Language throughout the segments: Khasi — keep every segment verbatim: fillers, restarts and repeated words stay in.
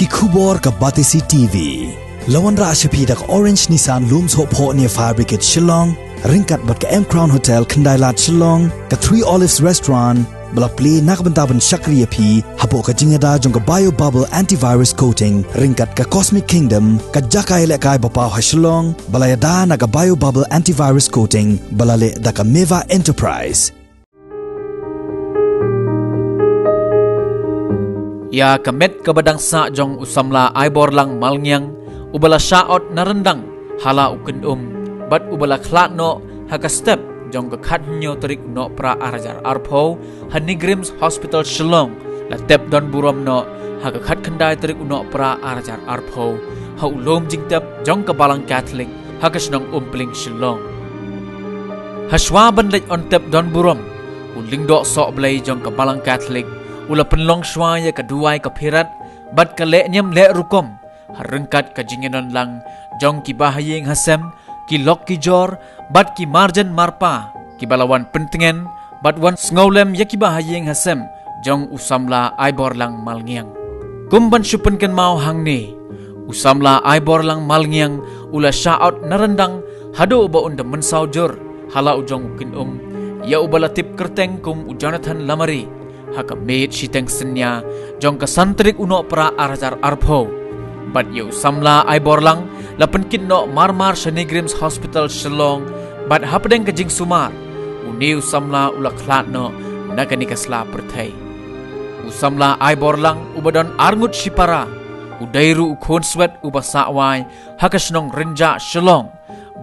Ki khubor ka Batesi T V. La wanrah sha phi da ka Orange Nissan Lum Sohphoh near Fire Brigade Shillong, ryngkat bad ka M Crown Hotel Khyndailad Shillong, ka Three Olives Restaurant, ba la plie na ka bynta ban shakri ïa phi hapoh ka jingïada jong ka Bio Bubble Antivirus Coating, ryngkat ka Cosmic Kingdom, ka jaka ïalehkai ba paw ha Shillong, ba la ïada na ka Bio Bubble Antivirus Coating, ba la leh da ka Meva Enterprise. Ïa ka met kaba dang sah jong u samla Aiborlang Malngiang, uba la shah ot na ryndang ha la u kynum, bad uba la khlad noh ha ka step jong ka khathynñiew tarik u Nohprah ar hajar arphew, ha NEIGRIHMS Hospital Shillong, la tep don burom noh ha ka khatkhyndai tarik u Nohprah ar hajar arphew, ha u lum jingtep jong ka Balang Katholik ha ka shnong Umpling Shillong. Hashwa ban leit on tep don burom, u lyngdoh sohblei jong ka Balang Katholik u la pynlong shwa ïa ka duwai ka phirat bad ka lehniam lehrukom, ha ryngkat ka jingïadonlang jong ki bahaïing hasem, ki lok ki jor, bad ki marjan marpa, kiba la wan pyntngen bad wan sngewlem ïa ki bahaïing hasem jong u samla Aiborlang Malngiang. Kum ban shu pynkynmaw hangne, u samla Aiborlang Malngiang u la shah ot na ryndang haduh ba un da mynsaw jur ha la u jong u kynum, ïa uba la tip kyrteng kum u Jonathan Lamare, ha ka miet shiteng synñia jong ka san tarik u Nohprah ar hajar arphew. Bad ïa u samla Aiborlang la pynkit noh marmar sha NEIGRIHMS Hospital Shillong, bad hapdeng ka jingsumar, une u samla u la khlad noh na kane ka sla pyrthei. U samla Aiborlang uba don arngut shipara, u dei ruh u khunswet uba sah wai ha ka shnong Rynjah Shillong,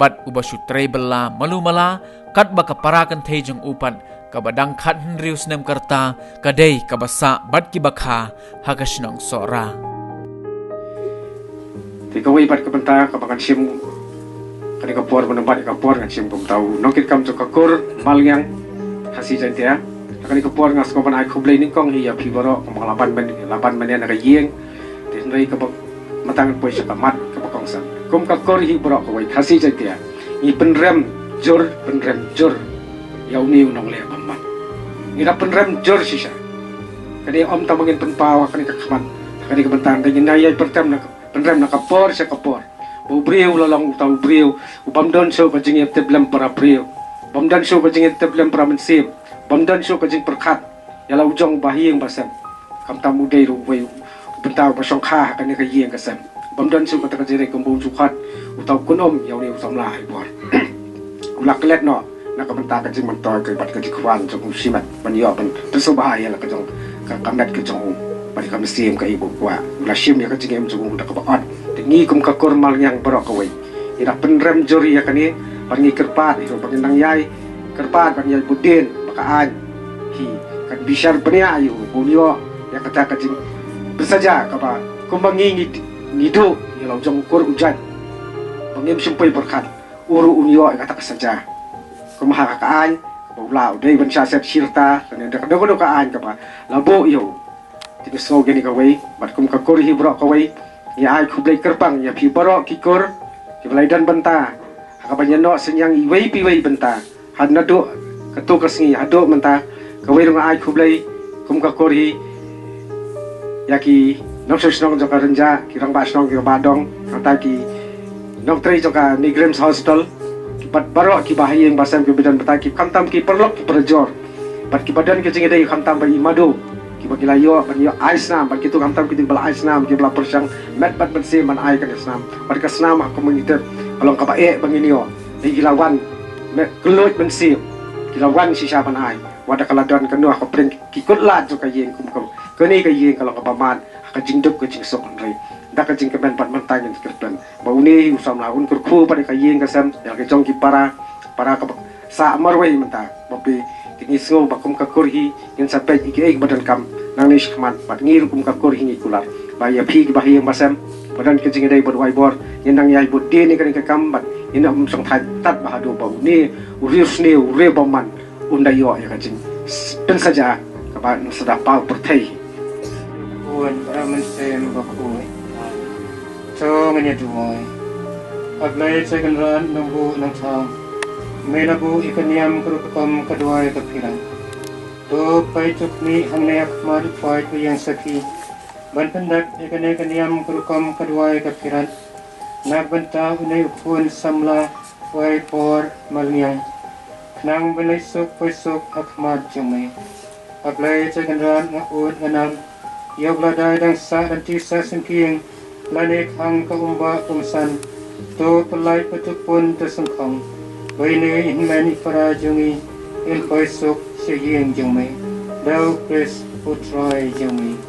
bad uba shu trei bylla malu mala, katba ka para kynthei jong u pat, kaba dang khathynriew snem ka rta, ka dei kaba sah bad kiba kha ha ka shnong Sohra. Te kawei pat ka bynta kaba ngan shim, kane ka por ban ym bat ïa ka por, ngan shim kumta u nongkitkam jong ka kur Malngiang Khasi Jaiñtia. Kane ka por nga sngew ban ai khublei nyngkong hi ïa phi baroh, kumba la ban myn, la ban mynne na ka ïing. Te hynrei kaba mynta ngan poi sha ka mat kaba kongsan. Kum ka kur hi baroh kawei, Khasi Jaiñtia, ngi pynrem jur, pynrem jur ïa une u nongleh bymman. Ngi da pynrem jur shisha. Kane ym tang ba ngin pynpaw ha kane ka khmat, ha kane ka bynta, hynrei ngi nang ïai pynrem na ka, pynrem na ka por sha ka por. Ba u briew u la long uta u briew ubym don shuh ka jingïatiplem para briew, bym don shuh ka jingïatiplem para mynsiem, bym don shuh ka jingpyrkhat ïa la u jong u bahaïing basem. Khamtam u dei ruh uwei u bynta uba shongkha ha kane ka ïing ka sem. Bym don shuh kata ka jingrwai kumba u ju khot uta u kynum ïa une u samla Aibor. U la klet noh na ka bynta ka jingmyntoi ka bad ka jingkwah jong u shimet ban ïoh ban pynsngewbha ïa la ka jong ka, ka met ka jong u bad ka mynsiem ka i ba u kwah. U la shim ïa ka jingim jong u da kaba ot. Te ngi kum ka kur Malngiang baroh kawei, ngi da pynrem jur ïa kane bad ngi kyrpad ïa u ba ngin nang ïai kyrpad ban ïai bud dien ba ka aiñ hi kan bishar bniah ïa u, ba un ïoh ïa kata ka jingpynsaja kaba kumba ngi, ngi, ngi duh ïa la u jong u kur u jait ba ngim shym poi pyrkhat, u ruh un ïoh ïa kata ka saja. Kumba ha ka aiñ kaba u la u dei ban shah set shirta lane da ka dei ka aiñ kaba la buh ïa u. Te ngi sngew kane kawei bad kum ka kur hi baroh kawei, ngi ai khublei kyrpang ïa phi baroh ki kur kiba la ïadon bynta ha kaba ïa noh synñiang iwei pa iwei bynta. Haduh naduh katto ka sngi haduh mynta, kawei ruh nga ai khublei kum ka kur hi ïa ki nongshong shnong jong ka Rynjah, ki rangbah shnong, ki rangbah dong, nangta ki nongtrei jong ka NEIGRIHMS Hospital, ki bad baroh ki bahaïing basem kiba don bynta, ki khamtam ki paralok ki parajor bad kiba don ka jingïadei khamtam bad i madu, kiba ki la ïoh ban ïoh ai snam, bad kito khamtam kito kiba la ai snam, kiba la pyrshang met bad mynsiem ban ai kane ka snam. Bad ka snam ha kumba ngi tip ka long kaba eh ba ngin ïoh. Dei ki la wan met kylluid mynsiem, ki la wan shisha ban ai. Wat da ka la don kano ha ka pdeng ki kut lad jong ka ïing kum ka, kane ka ïing ka long kaba mad ha ka jingduk ka jingsuk, hynrei da ka jingkmen bad mynta ngin kyrpad ba une hi u samla un kyrkhu bad ïa ka ïing ka sem, ïa la ka jong ki para, para kaba sah marwei mynta. Ba phi, te ngi sngew ba kum ka kur hi ngin sa peit ïa kiei kiba donkam nangne shakhmat, bad ngi ruh kum ka kur hi ngi kular ba ïa phi kiba ha ïing ba sem ba don ka jingïadei bad u Aibor, ngin nang ïai bud dien ïa kane ka kam bad ngin ym shong thait tad ba haduh ba une u riewsniew, u riewbymman, un da ïoh ïa ka jingpynsaja kaba yn sa da paw pyrthei. Khun, para mynsiem bakhuid. To ngin ïa duwai. A Blei Trai Kynrad Nongbuh Nongthaw, me la buh ïa ka niam ka rukom ka duwai ka phirat. To peit to khmih hangne ha khmat u paid ba ïeng sakhi. Ban pyndep ïa kane ka niam ka rukom ka duwai ka pyrshah na ka bynta une u khun samla u ai por malngiang, khnang ban leit suk poi suk ha khmat jong me. A Blei Trai Kynrad, nga ud nga nam ïa u ba la dai dang sah dang tieng sah syngkien lane khang ka umba umsan. To pynlait, to pun, to sngewkhong ba ine i hynmen i para jong ngi in poi suk sha ïing jong me da u Khrist u Trai jong ngi.